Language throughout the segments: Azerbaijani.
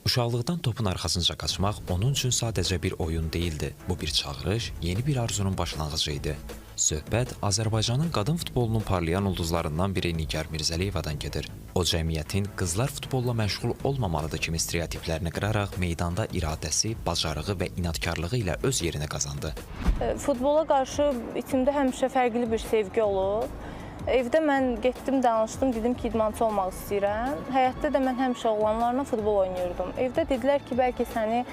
Uşaqlıqdan topun arxasınca qaçmaq onun üçün sadəcə bir oyun deyildi. Bu bir çağırış, yeni bir arzunun başlanğıcı idi. Söhbət Azərbaycanın qadın futbolunun parlayan ulduzlarından biri Nigar Mirzəliyevadan gedir. O cəmiyyətin qızlar futbolla məşğul olmamalıdır kimi stereotiplərini qıraraq meydanda iradəsi, bacarığı və inadkarlığı ilə öz yerini qazandı. Futbola qarşı içimdə həmişə fərqli bir sevgi olub. Evdə mən getdim, danışdım, dedim ki, idmançı olmaq istəyirəm. Həyətdə də mən həmişə oğlanlarla futbol oynayırdım. Evdə dedilər ki, bəlkə səni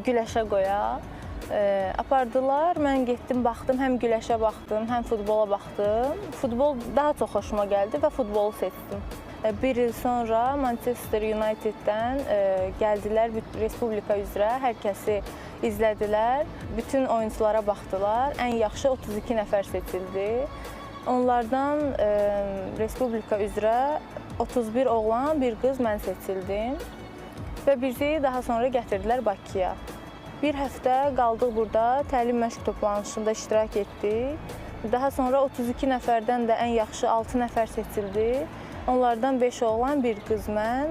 güləşə qoyaq. Apardılar, mən getdim, baxdım, həm güləşə baxdım, həm futbola baxdım. Futbol daha çox xoşuma gəldi və futbolu seçdim. Bir il sonra Manchester United'dən gəldilər Respublika üzrə, hər kəsi izlədilər, bütün oyunçulara baxdılar. Ən yaxşı 32 nəfər seçildi. Onlardan Respublika üzrə 31 oğlan, bir qız mən seçildim və bizi daha sonra gətirdilər Bakıya. Bir həftə qaldıq burada, təlim məşq toplanışında iştirak etdik. Daha sonra 32 nəfərdən də ən yaxşı 6 nəfər seçildi. Onlardan 5 oğlan, bir qız mən.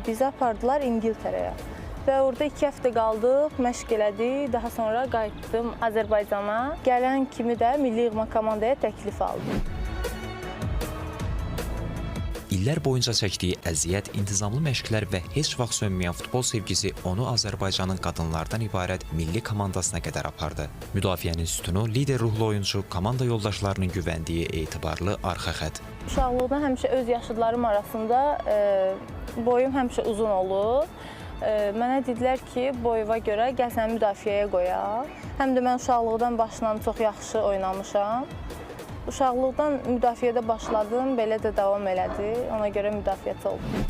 Bizi apardılar İngiltərəyə. Və orada 2 həftə qaldıq, məşq elədik. Daha sonra qayıtdım Azərbaycana. Gələn kimi də milli yığma komandaya təklif aldım. İllər boyunca çəkdiyi əziyyət, intizamlı məşqlər və heç vaxt sönməyən futbol sevgisi onu Azərbaycanın qadınlardan ibarət milli komandasına qədər apardı. Müdafiənin sütunu, lider ruhlu oyunçu, komanda yoldaşlarının güvəndiyi etibarlı arxa xətt. Uşaqlıqdan həmişə öz yaşıdlarım arasında boyum həmişə uzun olub. Mənə dedilər ki, boyuma görə gəl səni müdafiəyə qoyaq. Həm də mən uşaqlıqdan başla çox yaxşı oynamışam. Uşaqlıqdan müdafiədə başladım, belə də davam elədi. Ona görə müdafiəçi oldum.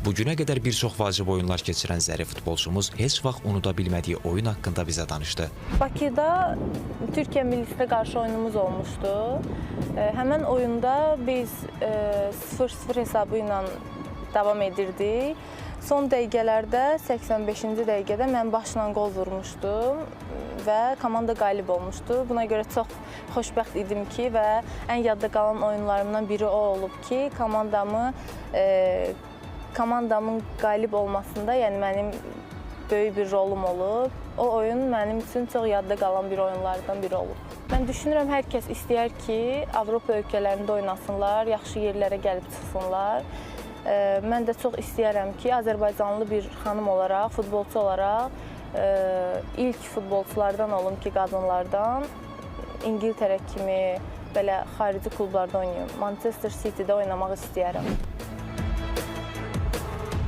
Bugünə qədər bir çox vacib oyunlar keçirən zərif futbolçumuz heç vaxt unuda bilmədiyi oyun haqqında bizə danışdı. Bakıda Türkiyə millisinə qarşı oyunumuz olmuşdu. Həmən oyunda biz 0-0 hesabı ilə davam edirdik. Son dəqiqələrdə, 85-ci dəqiqədə mən başla qol vurmuşdum və komanda qalib olmuşdu. Buna görə çox xoşbəxt idim ki və ən yadda qalan oyunlarımdan biri o olub ki, komandamın qalib olmasında, yəni mənim böyük bir rolum olub. O oyun mənim üçün çox yadda qalan bir oyunlardan biri olub. Mən düşünürəm, hər kəs istəyər ki, Avropa ölkələrində oynasınlar, yaxşı yerlərə gəlib çıxsınlar. Mən də çox istəyərəm ki, Azərbaycanlı bir xanım olaraq, futbolçu olaraq ilk futbolçulardan olum ki, qadınlardan İngiltərə kimi belə xarici klublarda oynayım. Manchester City'də oynamaq istəyərəm.